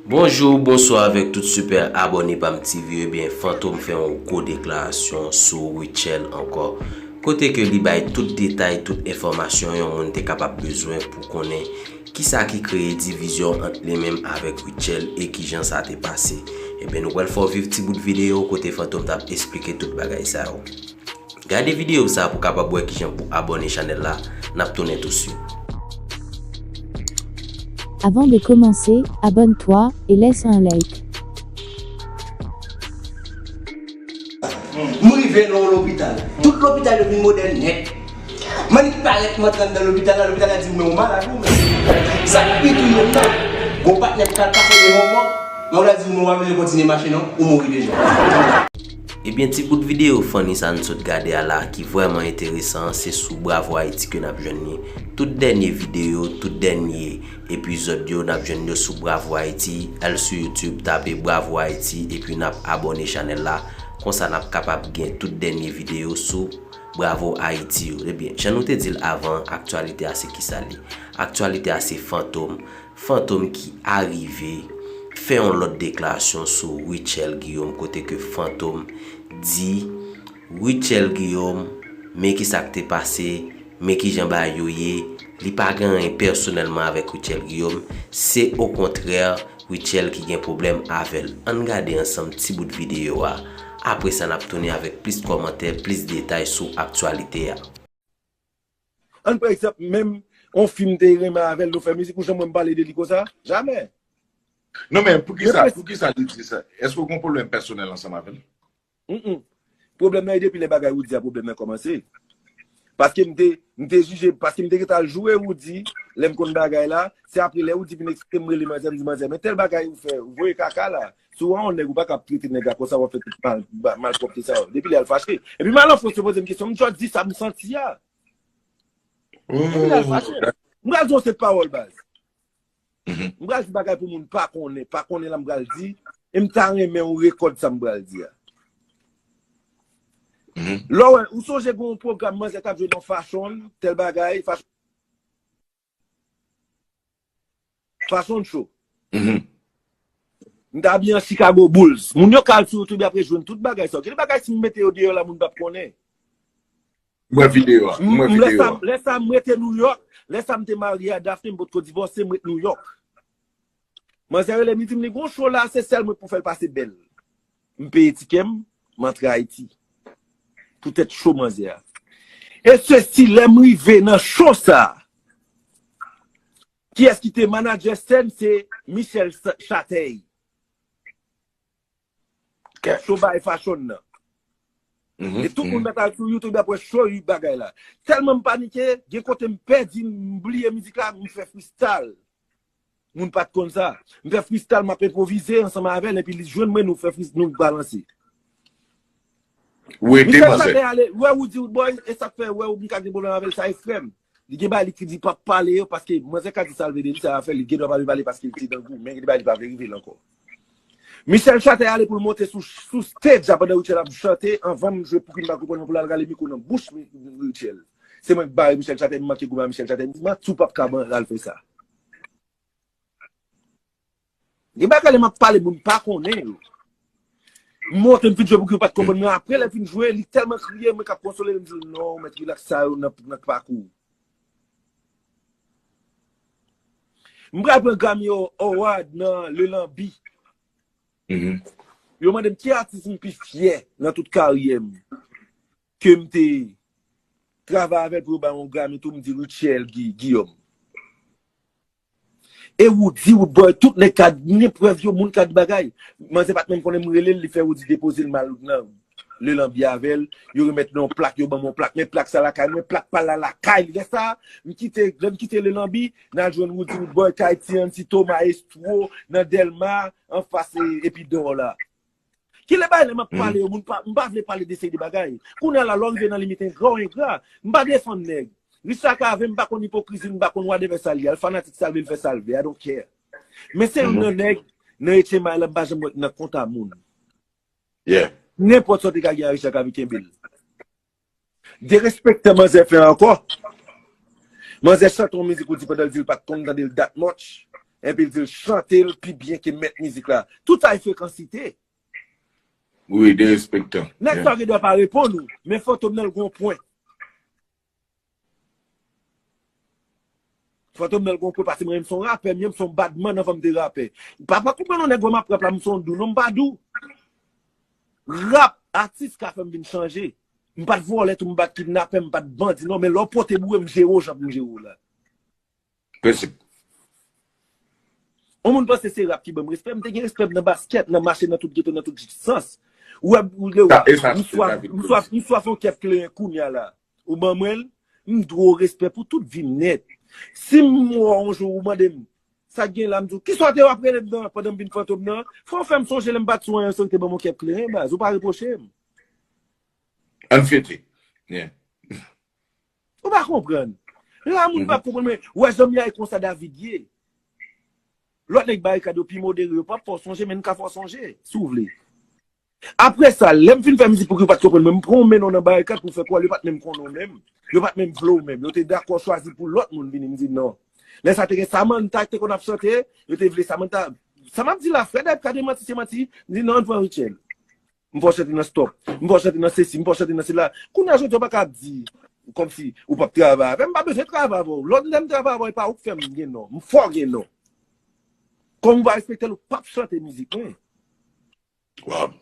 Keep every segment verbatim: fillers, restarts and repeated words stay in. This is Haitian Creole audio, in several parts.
Bonjou, bonswa avèk tout sipè abòne Pam T V yo. Ebyen, Fantom fè yon gwo deklarasyon sou Rutshelle ankò. Kote ke li bay tout detay, tout enfòmasyon yon moun te kapab bezwen pou konnen kisa ki kreye divizyon ant li menm avèk Rutshelle e kijan sa te pase. Ebyen, nou pral fè w viv ti bout videyo kote Fantom t ap esplike tout bagay sa yo. Gade videyo sa pou kapab wè kijan pou abòne chanèl la. N ap tounen touswit. Avant de commencer, abonne-toi et laisse un like. M rive nan yon lopital. Tout lopital yo vin modèn nèt. M annik parèt m antre anndan lopital la, lopital la di w men ou malad ou menm. Sa k pi touye m nan, gon patnè m t al pase devan mòg, mòg la di w men ou pa bezwen kontinye mache non, ou mouri deja. Ebyen ti bout videyo funny sa n sot gade a la ki vrèman enteresan se sou Bravo Haiti ke n ap jwenn li. Tout dènye videyo, tout dènye epizòd yo n ap jwenn yo sou Bravo Haiti. Al sou YouTube, tape Bravo Haiti epi n ap abòne chanèl la. Konsa n ap kapab gen tout dènye videyo sou Bravo Haiti yo. Ebyen, jan nou te di l avan, aktyalite a se kisa li? Aktyalite a se Fantom. Fantom ki arive fè yon lòt deklarasyon sou Rutshelle Guillaume kote ke Fantom di Rutshelle Guillaume, men kisa k te pase, men kijan bagay yo ye, li pa gen anyen pèsonèlman avèk Rutshelle Guillaume, se okontrè Rutshelle ki gen pwoblèm avè l. Ann gade ansanm ti bout videyo a, apre sa n ap tounen avèk plis kòmantè, plis detay sou aktyalite a. Ann pa egzanp, menm yon fi m te renmen avè l, nou fè mizik, ou janm wè m pale de li konsa? Jamè. Non men poukisa, poukisa li di sa? Èske w gen yon pwoblèm pèsonèl ansanm avè l? Mm. Pwoblèm nan e depi lè bagay Roody a pwoblèm nan kòmanse. Paske m te, m te jije, paske m te gentan al joure Roody, lè m konn bagay la, se apre lè Roody vin eksplike m rele manzè, m di manzè, men tèl bagay ou fè, ou voye kaka la. Si w wè yon nèg ou pa ka ap trete nèg la konsa, w ap fè tout mal, malpwòpte sa yo. Depi lè a l fache. Epi m al an Frans yo poze m kesyon, m just di sa m santi a. Depi lè a l fache. M pral di yon sèt pawòl baz. M pral di bagay pou moun pa konnen, pa konnen la m pral di, e m ta renmen ou rekòd sa m pral di a. Lè w wè, ou sonje gen yon pwogram manzè t ap jwe nan fashion, tèl bagay, fashion, fashion show. M t abiye an Chicago Bulls. Moun yo ka al sou YouTube y ap rejwenn tout bagay sa yo. Gen de bagay si m mete yo deyò la moun p ap konnen. M wè videyo a. M wè videyo a. Lè sa m rete New York, lè sa m te marye a Daphne, m potko divòse, m ret New York. Manzè rele m, li di m li gon show la, se sèl mwen k pou fè l pase bèl. M peye tikè m, m antre Ayiti. Poutèt show manzè a. E sesi, lè m rive nan show sa, kiyès ki te manadjè sèn, se Michel Chatey. Show bay fashion nan. E tout moun mèt al sou YouTube y ap wè show y bagay la. Tèlman m panike, gen kote m pèdi, m bliye mizik la, m fè freestyle. Moun pa t konn sa. M fè freestyle, m ap enpwovize ansanm avè l, epi li jwenn mwen, nou fè freestyle, nou balanse. Michel Chatey ale, wè Roody Roodboy, e sa k fè, wè ou m ka gen pwoblèm avè l, sa e frè m. Li gen bagay li ki di p ap pale yo paske manzè ka di sa l vle de li, sa l ap fè, li gen dwa pa vle pale paske li te nan gou, men gen de bagay li pa vle rive l ankò. Michel Chatey ale pou l monte sou, sou stage a pandan Rutshelle ap chante, anvan m jwe Pouki m pa konprann pou l al rale mikwo nan bouch Rutshelle. Se mwen k bare Michel Chatey, m manke goumen a Michel Chatey, m di manti w p ap ka ban l al fè sa. Gen bagay lè m ap pale moun pa konnen yo. M monte m fin jwe pou ki yo pa t konprann mwen. Apre lè l fin jwe, li tèlman kriye, mwen k ap konsole l, m di l non, mèt rilaks sa yo nan, nan pakou. M pral pran Grammy Award nan Lelanbi. Yo mande m ki atis m pi fyè nan tout karyè m. Ke m te travay avè l pou yo ba yon Grammy tou, m di Rutshelle Guillaume. E Roody, Roodboy, tout nèg ka gen prèv yo, moun ka di bagay. Manzè pa t menm konnen m rele l, li fè Roody depoze l m al nan Lelanbi avè l. Yo remèt l yon plak, yo ban m yon plak. Men plak sa lakay mwen, plak pa l la lakay li. Lè sa, m kite, lè m kite Lelanbi, n al jwenn Roody, Roodboy, kay Ti Anti, To, Maestro, nan Dèlma, anfas Epi Dor la. Kilè bagay lè m ap pale yo, moun pa, m pa vle pale de seri de bagay. Kounye a la, lè w rive nan limit engra, w engra. M pa defann nèg. Richard Cavé, m pa konn ipokrizi, m pa konn whatever sa l ye. Al fanatik sa l vle, l fè sa l vle. I don't care. Men se youn nan nèg, nan H M I la, m pa janm wè nan konta moun. Nenpòt sa w te ka gen a Richard Cavé, kenbe l. Derespektan manzè fè ankò. Manzè chante yon mizik ou di pandan l di l pa t konn tande l that much. Epi l di l chante l pi byen ke mèt mizik la. Tout sa e frekansite. Wi, derespektan. Nèg sa gen dwa pa reponn ou, men Fantom nan l gon pwen. Fantom nan l gon pwen, paske mwen menm se yon rapè, m ye, m se yon badman anvan m te rapè. Pa pa konprann yon nèg wè m ap rap la, m se yon dou, non, m pa dou. Rap, atis ka fè m vin chanje. M pa t vòlè tou, m pa t kidnapè, m pa t bandi non, men lè w pote boure, m jere w jan pou m jere w la. Prensip. Yon moun panse se rap ki ban m respè, m te gen respè nan baskèt, nan mache, nan tout geto, nan tout sans. Ou wè, ou le wè, m swaf, m swaf, m swaf yon kèp kleren kounya la. Ou ban mwen l, m dwe w respè pou tout vi m nèt. Si m wè yon jou ou mande m, sa k gen la, m di w, kisa w te w ap rele m nan pandan m vin Fantom nan? Fò w fè m sonje lè m pa t sou anyen, se w ki te ban m yon kèp kleren, baz, ou pa repwoche m. Ann fete. Yeah. Ou pa konprann. La moun pa konprann, men wè jan m ye a, e konsa David ye. Lòt nèg Barikad yo pi modere, yo p ap fè w sonje, men n ka fè w sonje, si w vle. Apre sa, lè m fin fè mizik pou ki yo pa t konprann mwen, m pran yon men non nan Barikad pou fè kwè yo pa t menm konnen w menm. Yo pa t menm vle w menm. Yo te dakò chwazi pou lòt moun vini, m di non. Lè sa te gen Samantha ki te konn ap chante, yo te vle Samantha. Sa m ap di la, frè Dayip ka demanti, se manti, m di non, ann pran Rutshelle. M fè w chante nan Stop. M fè w chante nan sesi, m fè w chante nan sela. Kounye a jodi a, w pa ka ap di kòmsi ou p ap travay avè m. M pa bezwen travay avè w. Lòt lè m travay avè w, e pa ou k fè m gen non. M fè w gen non. Kòm ou pa respekte l, ou p ap chante mizik mwen. Wow.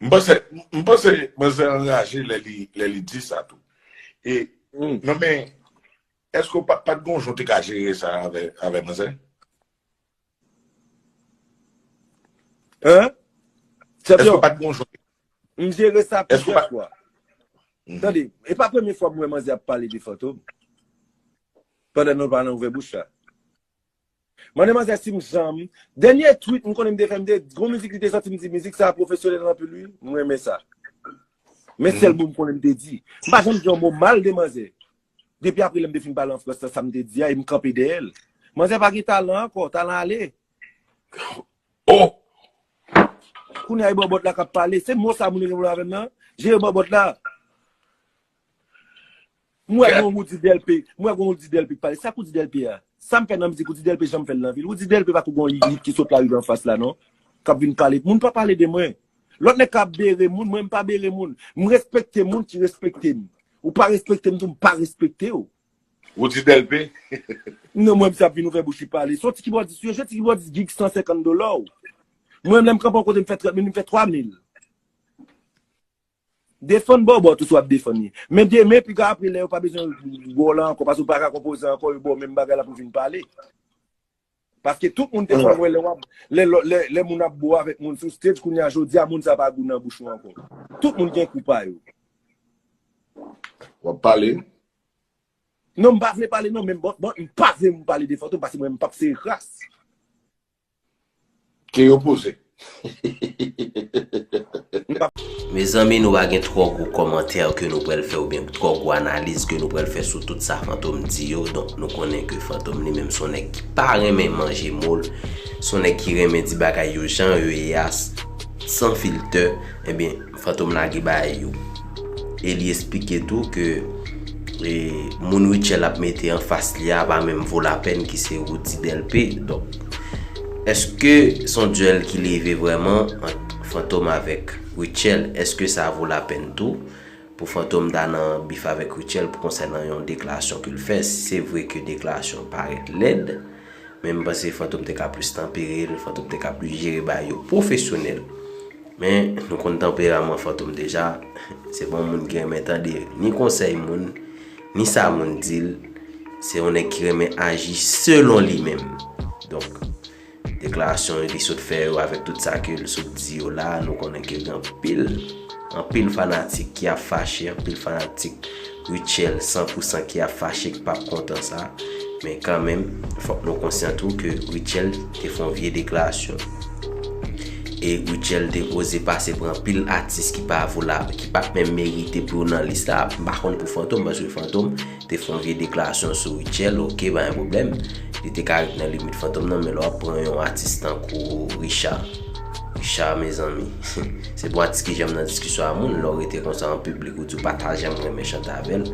M panse, m panse manzè anraje lè li, lè li di sa tou. E, non men, èske w pa, pa t gon jan w te ka jere sa avè, avè manzè? Hein? Èske w pa t gon jan? M jere sa plizyè fwa. Tande, e pa premye fwa m wè manzè ap pale de Fantom. Pandan nou pa nan ouvè bouch la. Mande manzè si m janm. Dènye tweet m konnen m te fè, m te gon mizik li te sòti, m di mizik sa pwofesyonèl anpil wi. M renmen sa. Men sèl mo m konnen m te di. M pa janm di yon mo mal de manzè. Depi apre lè m te fin pale an Frans la, sa m te di a, e m kanpe dèyè l. Manzè pa gen talan ankò, talan ale. Oh! Kounye a e bòbòt la k ap pale. Se mo sa moun yo gen pou avè m nan. Jere bòbòt la. M wè gon Roody Delpé, m wè gon Roody Delpé k pale. Sa k Roody Delpé a? Sa m fè nan mizik Roody Delpé janm fè l nan vi l? Roody Delpé pa tou gon yit ki sot lari anfas la non. K ap vin pale. Moun pa pale de mwen. Lòt nèg k ap bere moun, mwen m pa bere moun. M respekte moun ki respekte m. Ou pa respekte m tou, m pa respekte w. Roody Delpé? Non, mwen, misye ap vin ouvè bouch li pale. Se yon ti kibòdis, yo jwe ti kibòdis gig san senkant dola. Mwen, lè m kanpe yon kote, m fè trant mil, m fè twa mil. Defann bòbòt ou si w ap defann li. Men demen, piga apre, lè yo pa bezwen wè w la ankò, paske w pa ka konpoze ankò, yo ba w menm bagay la pou w vin pale. Paske tout moun te fè wè lè w ap, lè, lè, lè, lè moun ap bo avèk moun sou stage, kounye a jodi a, moun sa pa gou nan bouch ou ankò. Tout moun gen kou pa yo. W ap pale? Non, m pa vle pale non, men bon, bon, m pa vle m pale de Fantom, paske mwen, m p ap sere kras. Ke yo poze. Mezanmi, nou pa gen twò gwo kòmantè ke nou pral fè oubyen twò gwo analiz ke nou pral fè sou tout sa Fantom di yo. Donk, nou konnen ke Fantom li menm se yon nèg ki pa renmen manje mo l, se yon nèg ki renmen di bagay yo jan yo ye a, san filtè. Ebyen, Fantom lage bagay yo. E li esplike tou ke e, moun Rutshelle ap mete anfas li a pa menm vo lapèn ki se Roody Delpé. Donk, èske se yon dyèl ki leve vrèman ant Fantom avèk Rutshelle? Èske sa vo lapèn tou pou Fantom ta nan bif avèk Rutshelle pou konsènan yon deklarasyon ke l fè? Si se vre ke deklarasyon parèt lèd, men m panse Fantom te ka plis tanpere l, Fantom te ka plis jere bagay yo pwofesyonèl. Men, nou konn tanperaman Fantom deja, se pa yon moun ki renmen tande ni konsèy moun, ni sa moun di l, se yon nèg ki renmen aji selon li menm. Donk, deklarasyon li sot fè yo avèk tout sa ke l sot di yo la, nou konnen ke gen anpil, anpil fanatik ki ap fache, anpil fanatik Rutshelle san pou san ki ap fache, ki p ap kontan sa. Men kanmenm, fòk nou konsyan tou ke Rutshelle te fè yon vye deklarasyon. E Rutshelle te oze pase pran anpil atis ki pa vo la, ki pa t menm merite pou yo nan lis la. M pa konn pou Fantom, paske Fantom te fè yon vye deklarasyon sou Rutshelle, oke, pa gen pwoblèm. Li te ka ret nan limit Fantom nan, men lè w ap pran yon atis tankou Richard, Richard, mezanmi, se pou atis ki janm nan diskisyon a moun, lè w rete konsa an piblik, ou di w pa ta janm renmen chante avè l.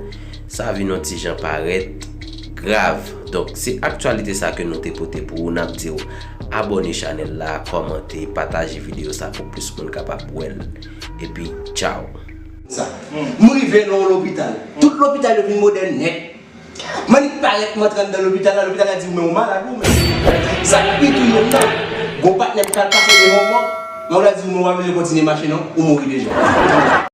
Sa vin yon ti jan parèt Grav. Donk, se aktyalite sa ke nou te pote pou ou. N ap di w abòne chanèl la, kòmante, pataje videyo sa pou plis moun kapab wè l. Epi, tchaw. Sa. M rive nan yon lopital. Tout lopital yo vin modèn nèt. M annik parèt, m antre anndan lopital la, lopital la di m, men ou malad ou menm. Sa k pi touye m nan, gon patnè m k al pase devan mò, men ou la di m, men ou pa bezwen kontinye mache non, ou mouri deja.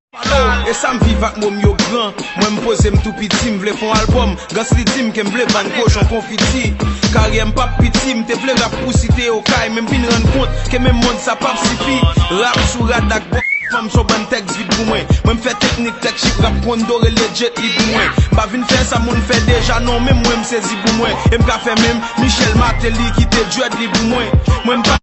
E sa m viv ak mo m yo gran. Mwen m poze m tou piti, m vle fè yon albòm. Gans li di m ke m vle vann kochon konfiti. Karyè m p ap piti, m te vle rap pou site Okay, men m vin rann kont ke menm mond sa p ap sifi. Rap sou rad ak bò fanm s on bann tèks vid pou mwen. Mwen m fè teknik tèks chip rap kondo rele Jet Li pou mwen. M pa vin fè sa moun fè deja non, menm mwen m sezi pou mwen. E m ka fè menm Michel Martelly kite dread li pou mwen. Mwen m pa